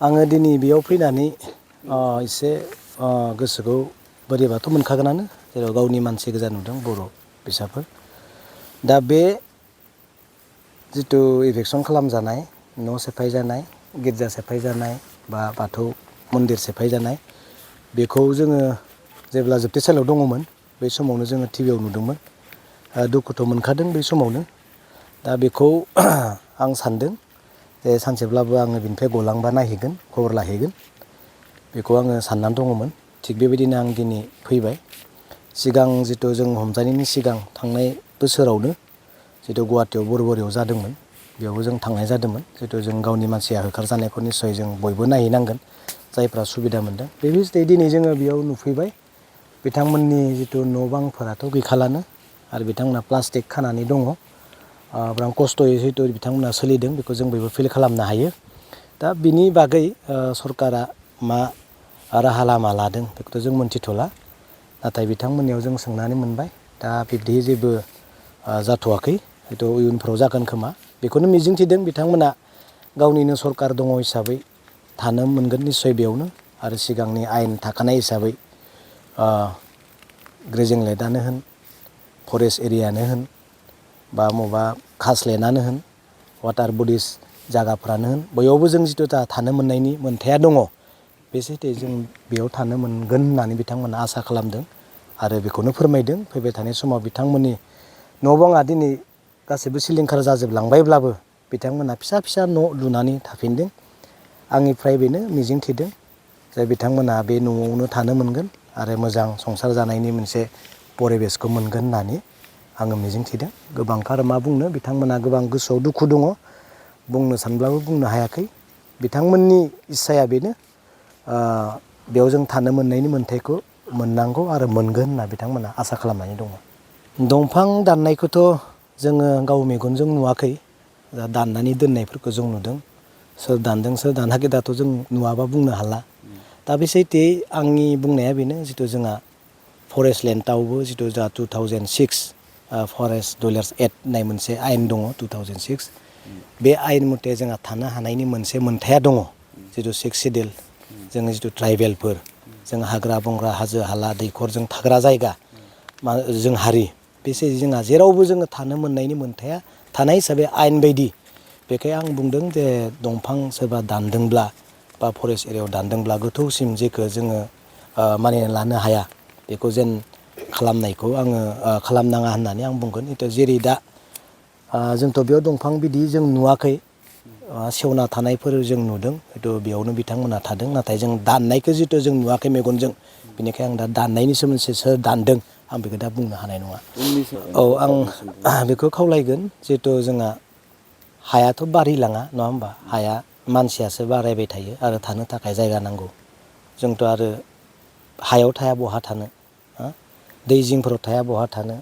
आङो दिनै बेयाव फैनानै एसे गोसोखौ बोरैबाथ' मोनखागोनानो जेराव गावनि मानसि गोजा नुदों बर' फिसाफोर दा बे जिथु इभेकसन खालामजानाय न' सेफायजानाय गिर्जा सेफायजानाय बा बाथौ मन्दिर सेफायजानाय बेखौ जोङो जेब्ला जोबथेसालियाव दङमोन बै समावनो जोङो टिभियाव नुदोंमोन दुखुथ' मोनखादों बै समावनो दा बेखौ आं सानदों जे सानसेब्लाबो आङो बिनिफ्राय गलांबा नायहैगोन खबर लाहैगोन बेखौ आङो साननानै दङमोन थिग बेबायदिनो आं दिनै फैबाय सिगां जिथु जों हमजानायनि सिगां थांनाय बोसोरावनो जिथु गुवाहाटियाव बरबरियाव जादोंमोन बेयावबो जों थांनाय जादोंमोन जिथु जों गावनि मानसिया होखारजानायखौ निस्सय जों बयबो नायहैनांगोन जायफ्रा सुबिदा मोनदों बे बिदिनो दिनै जोङो बेयाव नुफैबाय बिथांमोननि जिथु न' बांफोराथ' गैखालानो आरो बिथांमोना प्लास्टिक खानानै दङ बिराद खस्थ'यै जिथु बिथांमोना सोलिदों बेखौ जों बयबो फिल खालामनो हायो दा बिनि बागै सरकारा मा राहा लामा लादों बेखौथ' जों मोनथिथ'ला नाथाय बिथांमोननियाव जों सोंनानै मोनबाय दा बिब्दि जेबो जाथ'वाखै हयथ' इयुनफ्राव जागोन खोमा बेखौनो मिजिंथिदों बिथांमोना गावनिनो सरकार दङ हिसाबै थानो मोनगोन निस्सय बेयावनो आरो सिगांनि आयेन थाखानाय हिसाबै ग्रेजिं लेन्डआनो होन फरेस्ट एरियानो होन बा बबावबा खासलेन्डआनो होन वाटार बडिस जागाफ्रानो होन बययावबो जों जिथु दा थानो मोननायनि मोन्थाया दङ बे सैथो जों बेयाव थानो मोनगोन होननानै बिथांमोना आसा खालामदों आरो बेखौनो फोरमायदों फैबाय थानाय समाव बिथांमोननि न' बाङा दिनै गासैबो सिलिंखार जाजोबलांबायब्लाबो बिथांमोना फिसा फिसा न' लुनानै थाफिनदों आंनिफ्राय बेनो मिजिंथिदों जे बिथांमोना बे न'आवनो थानो मोनगोन आरो मोजां संसार जानायनि मोनसे परिबेसखौ मोनगोन होननानै आङो मिजिंथिदों गोबांथार मा बुंनो बिथांमोना गोबां गोसोआव दुखु दङ बुंनो सानब्लाबो बुंनो हायाखै बिथांमोननि इस्साया बेनो बेयाव जों थानो मोननायनि मोन्थायखौ मोननांगौ आरो मोनगोन होनना बिथांमोना आसा खालामनानै दङ दंफां दाननायखौथ' जोङो गाव मेगनजों नुवाखै दा दाननानै दोननायफोरखौ जों नुदों सोर दानदों सोर दानाखै दाथ' जों नुवाबा बुंनो हाला दा बे सैथोयै आंनि बुंनाया बेनो जिथु जोंहा फरेस्ट लेन्डआवबो जिथु जोंहा 2006 फरेस्ट डुलार्स एक्ट होननाय मोनसे आयेन दङ 2006 बे आयेन मथे जोंहा थानो हानायनि मोनसे मोन्थाया दङ जिथु 6 सिडिउल जोङो जिथु ट्राइबेलफोर जों हाग्रा बंग्रा हाजो हाला दैखर जों थाग्रा जायगा जों हारि बेसै जोंहा जेरावबो जोङो थानो मोननायनि मोन्थाया थानाय हिसाबै आयेन बायदि बेखाय आं बुंदों जे दंफां सोरबा दानदोंब्ला बा फरेस्ट एरियायाव दानदोंब्ला गोथौसिम जेखौ जोङो मानिनानै लानो हाया बेखौ जेन खालामनायखौ आङो खालामनाङा होननानै आं बुंगोन जेरै दा जोंथ' बेयाव दंफां बिदि जों नुवाखै सेवना थानायफोर जों नुदों हयथ' बेयावनो बिथांमोना थादों नाथाय जों दाननायखौ जिथु जों नुवाखै मेगनजों बेनिखायनो आं दा दाननायनि सोमोन्दै सोर दानदों आं बेखौ दा बुंनो हानाय नङा औ आं बेखौ खावलायगोन जिहेथु जोंहा हायाथ' बारहिलाङा नङा होमबा हाया मानसियासो बारायबाय थायो आरो थानो थाखाय जायगा नांगौ जोंथ' आरो हायाव थाया बहा थानो दै जिंफोराव थाया बहा थानो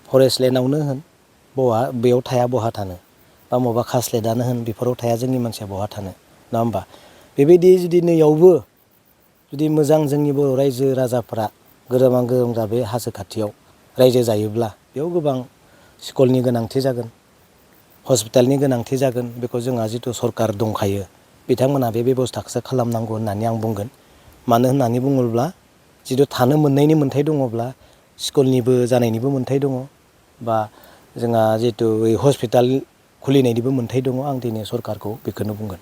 फरेस्ट लेन्डआवनो होन बेयाव थाया बहा थानो बा बबावबा खासलेटआनो होन बेफोराव थाया जोंनि मानसिया बहा थानो नङा होमबा बेबायदि जुदि नैयावबो जुदि मोजां जोंनि बर' रायजो राजाफ्रा गोरोबां गोरोंग्रा बे हाजो खाथियाव रायजो जायोब्ला बेयाव गोबां स्कुलनि गोनांथि जागोन हस्पिटालनि गोनांथि जागोन बेखौ जोंहा जिथु सरकार दंखायो बिथांमोना बे बेब'स्थाखौसो खालामनांगौ होननानै आं बुंगोन मानो होननानै बुङोब्ला जिथु थानो मोननायनि मोन्थाय दङब्ला स्कुलनिबो जानायनिबो मोन्थाय दङ बा जोंहा जितु हस्पिटाल खुलिनायनिबो मोन्थाय दङ आं दिनै सरकारखौ बेखौनो बुंगोन